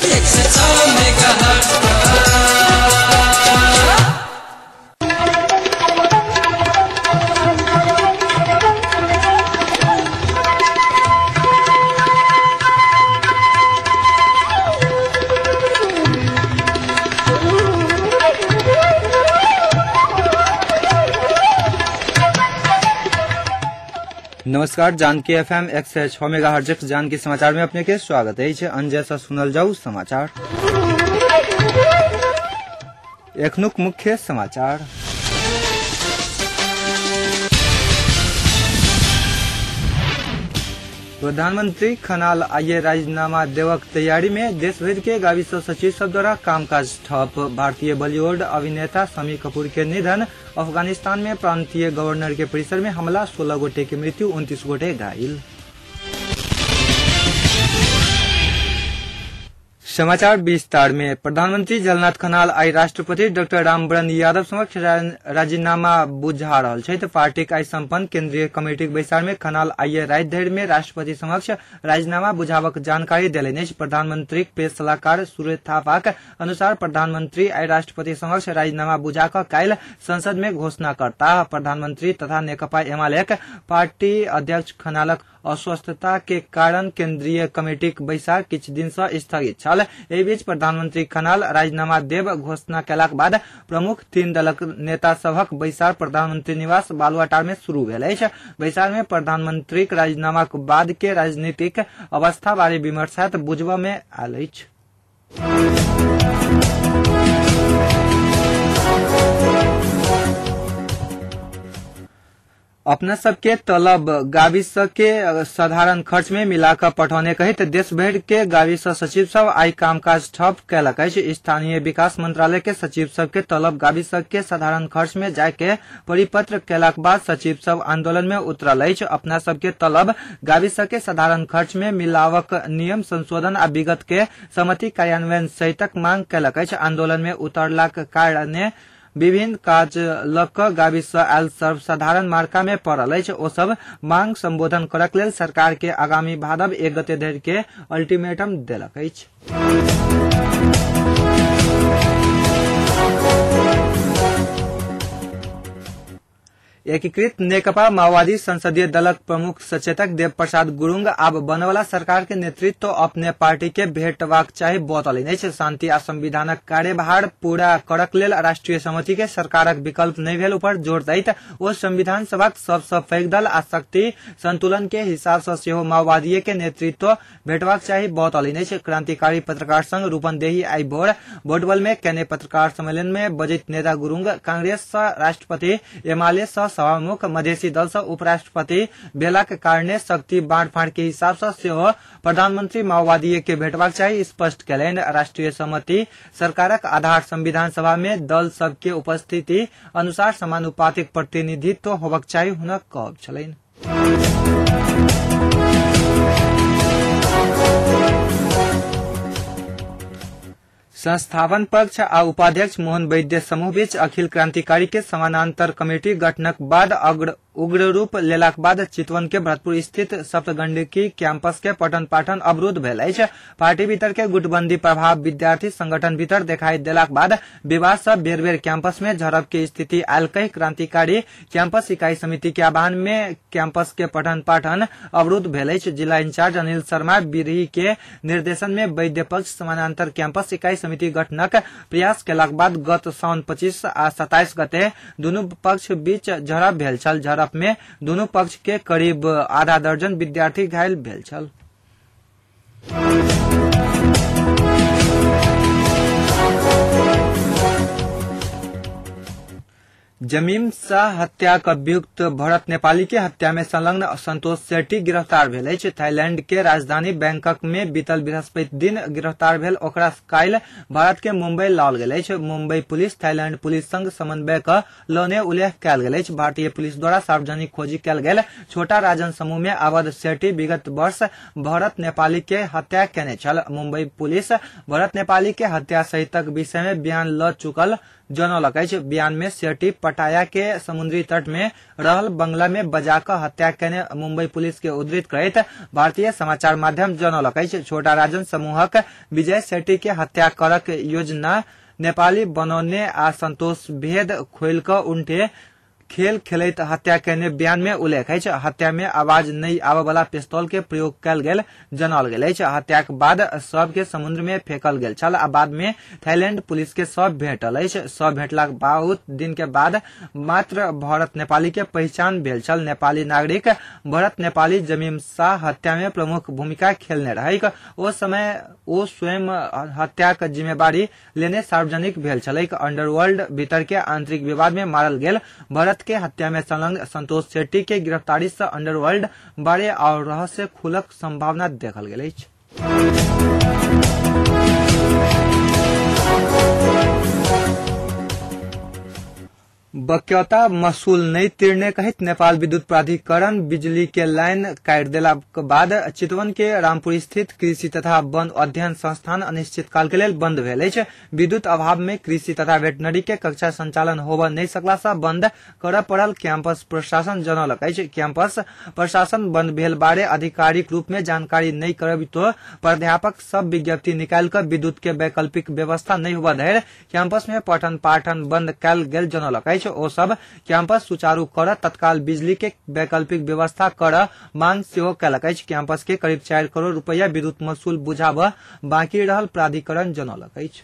106 megahertz पर। नमस्कार, Janaki FM 106 megahertz Janaki समाचार में अपने के स्वागत है। अंजय से सुनल जाऊ समाचार। एखनुक मुख्य समाचार। प्रधानमंत्री खनाल आइए राजीनामा देवक तैयारी में देश भर के गावी सचिव सब द्वारा कामकाज ठप। भारतीय बॉलीवुड अभिनेता शमी कपूर के निधन। अफगानिस्तान में प्रांतीय गवर्नर के परिसर में हमला, 16 गोटे की मृत्यु, 29 गोटे घायल। समाचार विस्तार में। प्रधानमंत्री झलनाथ खनाल आई राष्ट्रपति डॉक्टर रामबरन यादव समक्ष राजीनामा बुझा रहल छथि। पार्टीक आई संपन्न केंद्रीय कमेटीक बैसार में खनाल आइए राति धरि में राष्ट्रपति समक्ष राजीनामा बुझाबक जानकारी देलनि अछि। प्रधानमंत्रीक प्रेस सलाहकार सूर्य थापाक अनुसार प्रधानमंत्री आई राष्ट्रपति समक्ष राजीनामा बुझा कऽ काल्हि संसद में घोषणा करताह। प्रधानमंत्री तथा नेकपा एमालेक पार्टी अध्यक्ष खनालक अस्वस्थता के कारण केंद्रीय कमेटीक बैसार किछु दिन से स्थगित छल। एहि बीच प्रधानमंत्री खनाल राजीनामा देब घोषणा केलाक बाद प्रमुख तीन दलक नेता सभक बैसार प्रधानमंत्री निवास बालुवाटार में शुरू भेल अछि। बैसार में प्रधानमंत्रीक राजीनामाक बाद के राजनीतिक अवस्था बारे विमर्श हैत बुझबा में आयल अछि। अपना सबके तलब गावी के साधारण खर्च में मिलाकर पठौने कहित देश भर के गावी सचिव सब आई कामकाज ठप कैलक अछि। स्थानीय विकास मंत्रालय के सचिव सब के तलब गावी के साधारण खर्च में जाय के परिपत्र कैलाक बाद सचिव सब आंदोलन में उतरल अछि। अपना सबके तलब गावी के साधारण खर्च में मिलावक नियम संशोधन आ विगत के सहमति कार्यान्वयन सहितक मांग कैलक अछि। आंदोलन में उतरलाक कारणे विभिन्न काज ल क गावी से आयल सर्वसाधारण मार्का में पड़ल अछि। ओ सब मांग संबोधन करक लेल सरकार के आगामी भादव 1 गते धरि के अल्टीमेटम देलक अछि। एकीकृत नेकपा माओवादी संसदीय दलक प्रमुख सचेतक देव प्रसाद गुरूंग आब बनवला सरकार के नेतृत्व अपने पार्टी के भेटबाक चाही बतौलनि अछि। शांति आ संविधानक कार्यभार पूरा करक लेल राष्ट्रीय सहमति के सरकारक विकल्प नहि भेल ऊपर जोर दैत ओ संविधान सभाक सबसँ पैघ दल आ शक्ति संतुलन के हिसाब से सेहो माओवादीय के नेतृत्व भेटबाक चाही बतौलनि अछि। क्रांतिकारी पत्रकार संघ रूपन्देही आई भोर बोटबल में केने पत्रकार सम्मेलन में बजैत नेता गुरूंग कांग्रेस सँ राष्ट्रपति, एमाले सँ सभामुख, मधेसी दल से उपराष्ट्रपति भेलाक कारणे शक्ति बांटफांट के हिसाब से सेहो प्रधानमंत्री माओवादी के भेटबाक चाही स्पष्ट केलनि। राष्ट्रीय सहमति सरकारक आधार संविधान सभा में दल सबके उपस्थिति अनुसार समानुपातिक प्रतिनिधित्व होबाक चाही हुनक कहब छलनि। संस्थापन पक्ष आ उपाध्यक्ष मोहन वैद्य समूह बीच अखिल क्रांतिकारी के समानांतर कमेटी गठनक बाद उग्र रूप लेलाक बाद चितवन के भरतपुर स्थित सप्तगंडकी कैंपस के पठन पाठन अवरुद्ध भेल अछि। पार्टी भीतर के गुटबंदी प्रभाव विद्यार्थी संगठन भीतर दिखाई देलाक बाद विवाद से बेर बेर कैंपस में झड़प के स्थिति आयल कहि क्रांतिकारी कैंपस इकाई समिति के आह्वान में कैंपस के पठन पाठन अवरुद्ध भेल अछि। जिला इंचार्ज अनिल शर्मा बिरही के निर्देशन में वैद्य पक्ष समानांतर कैंपस इकाई समिति गठनक प्रयास केलाक बाद गत साउन 25 आ 27 गते दुनू पक्ष बीच झड़प भेल छल। झड़प में दुनू पक्ष के करीब आधा दर्जन विद्यार्थी घायल भेल छल। जमीम शाह हत्याक अभियुक्त भरत नेपाली के हत्या में संलग्न संतोष सेठी गिरफ्तार भेल अछि। थाईलैंड के राजधानी बैंकॉक में बीतल बृहस्पति दिन गिरफ्तार भेल ओकरा काल्हि भारत के मुंबई लाओल गेल अछि। मुंबई पुलिस थाईलैंड पुलिस संग समन्वय क लौने उल्लेख कयल गेल अछि। भारतीय पुलिस द्वारा सार्वजनिक खोजी कयल गेल छोटा राजन समूह में आबद्ध सेठी विगत वर्ष भरत नेपाली के हत्या केने छल। मुंबई पुलिस भरत नेपाली के हत्या सहितक विषय में बयान ल चुकल जनौलक अछि। बयान में शेट्टी पटाया के समुद्री तट में रहल बंगला में बजा कऽ हत्या केने मुंबई पुलिस के उद्धृत करैत भारतीय समाचार माध्यम जनौलक अछि। छोटा राजन समूहक विजय शेट्टी के हत्या करक योजना नेपाली बनौने आ संतोष भेद खोलि कऽ उनटे खेल खेलैत हत्या केने बयान में उल्लेख अछि। हत्या में आवाज नहि आबय वाला पिस्तौल के प्रयोग कयल गेल जनाओल गेल अछि। हत्याक बाद शव के समुद्र में फेकल गेल छल आ बाद में थाईलैंड पुलिस के शव भेटल अछि। शव भेटलाक बहुत दिन के बाद मात्र भरत नेपाली के पहचान भेल छल। नेपाली नागरिक भरत नेपाली जमीम शाह हत्या में प्रमुख भूमिका खेलने रहैक। ओ समय ओ स्वयं हत्याक जिम्मेवारी लेने सार्वजनिक भेल छलैक। अंडरवर्ल्ड भीतर के आंतरिक विवाद में मारल गेल भरत के हत्या में संलग्न संतोष शेट्टी के गिरफ्तारी से अंडरवर्ल्ड बारे और रहस्य खुलक संभावना देखल गेल अछि। बक्यौता महसूल नहि तिरने कहित नेपाल विद्युत प्राधिकरण बिजली के लाइन काटि देलाक बाद चितवन के रामपुर स्थित कृषि तथा वन अध्ययन संस्थान अनिश्चित काल के लेल बंद भेल अछि। विद्युत अभाव में कृषि तथा वेटनरी के कक्षा संचालन होबय नहि सकला सँ बंद करय पड़ल कैंपस प्रशासन जनौलक अछि। कैंपस प्रशासन बंद भेल बारे आधिकारिक रूप में जानकारी नहि करबितो प्राध्यापक सब विज्ञप्ति निकालि कऽ विद्युत के वैकल्पिक व्यवस्था नहि होबय धरि कैंपस में पठन पाठन बंद कयल गेल जनौलक अछि। ओ सब कैंपस सुचारू कर तत्काल बिजली के वैकल्पिक व्यवस्था कर मांग सेहो कयलक अछि। कैंपस के करीब 4 करोड़ रुपया विद्युत महसूल बुझाबऽ बाकी रहल प्राधिकरण जनौलक अछि।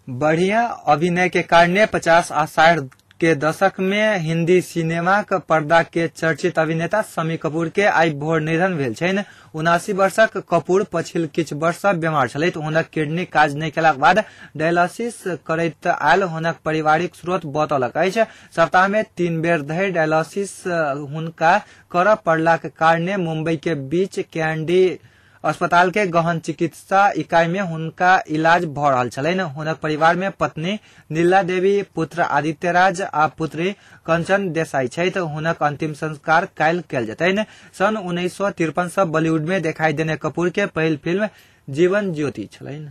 बढ़िया अभिनय के कारणे 50 आ 60 के दशक में हिंदी सिनेमाक पर्दा के चर्चित अभिनेता शमी कपूर के आइ भोर निधन भेल छनि। 79 वर्षक कपूर पछिल किछु वर्ष सँ बीमार छलथि। हुनक किडनी काज नहि केलाक बाद डायलिसिस करैत आयल हुनक पारिवारिक स्रोत बतौलक अछि। सप्ताह में 3 बेर धरि डायलिसिस हुनका करऽ पड़लाक कारणे मुंबई के बीच कैंडी अस्पताल के गहन चिकित्सा इकाई में हुनका इलाज भऽ रहल छलनि। हुनक परिवार में पत्नी नीला देवी, पुत्र आदित्य राज आ पुत्री कंचन देसाई छथि। हुनक अंतिम संस्कार काल्हि कयल जेतनि। सन 1953 सँ बॉलीवुड में देखाई देने कपूर के पहिल फिल्म जीवन ज्योति छलनि।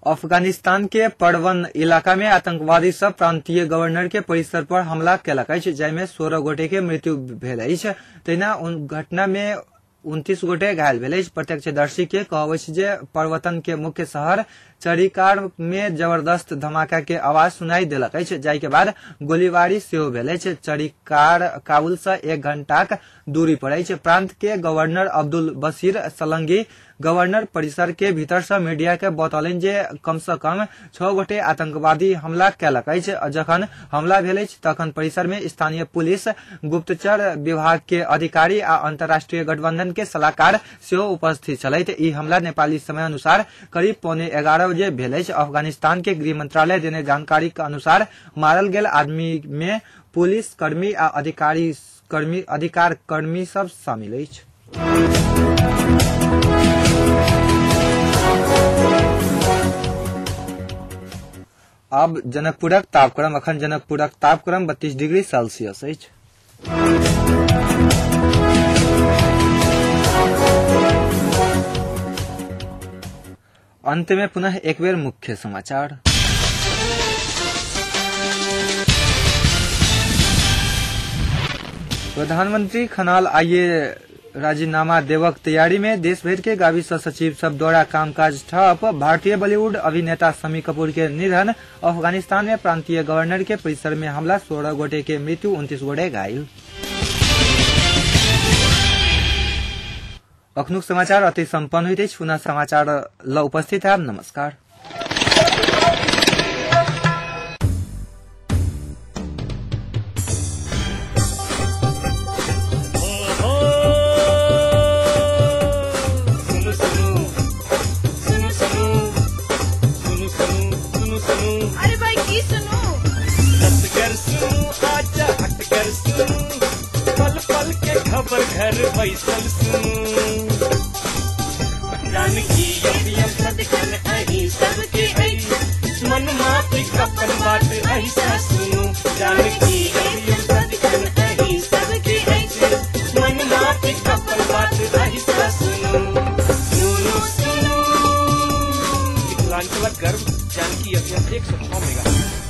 अफगानिस्तान के परवन इलाका में आतंकवादी सब प्रांतीय गवर्नर के परिसर पर हमला केलक अछि, जाहिमे 16 गोटे के मृत्यु भेल अछि। तहिना घटना में 29 गोटे घायल भेल अछि। प्रत्यक्षदर्शी के कहब अछि जे पर्वतन के मुख्य शहर चरीकार में जबरदस्त धमाका के आवाज सुनाई देलक अछि, जाहि के बाद गोलीबारी सेहो भेल अछि। चरीकार काबुल से 1 घंटाक दूरी पर अछि। प्रांत के गवर्नर अब्दुल बशीर सलंगी गवर्नर परिसर के भीतर से मीडिया के बतौलनि जे कम से कम 6 गोटे आतंकवादी हमला केलक अछि। जखन हमला भेल अछि तखन परिसर में स्थानीय पुलिस, गुप्तचर विभाग के अधिकारी आ अंतर्राष्ट्रीय गठबंधन के सलाहकार सेहो उपस्थित छलथि। ई हमला नेपाली समय अनुसार करीब 10:45 बजे भेल अछि। अफगानिस्तान के गृह मंत्रालय देने जानकारी के अनुसार मारल गेल आदमी में पुलिस कर्मी आ अधिकार कर्मी सब शामिल अछि। अब जनकपुरक तापक्रम। अखन जनकपुरक तापक्रम 32 डिग्री सेल्सियस अछि। अंत में पुनः एक बेर मुख्य समाचार। प्रधानमंत्री खनाल आइए राजीनामा देवक तैयारी में देश भर के गावी सचिव सब द्वारा कामकाज ठप। भारतीय बॉलीवुड अभिनेता शमी कपूर के निधन। अफगानिस्तान में प्रांतीय गवर्नर के परिसर में हमला, 16 गोटे के मृत्यु, 29 गोटे घायल। अखनुक समाचार अति सम्पन्न होइत अछि। पुनः समाचार ल उपस्थित है। नमस्कार। अरे भाई की सुनू, हट सुनू, आजा हट कर सुनू, पल पल के खबर घर बैसल सुनू, जानकी अभियम सदखन अहीं सबके अछि, मन माफी। अपन बात अहिसा सुनू। जानकी एफएम सदिखन अही सबके अछि, मन माफिक अपन बात अहिसा सुनू। सुनू सुनू मिथिलांचलक गर्व जानकी एफएम 106 मेगा।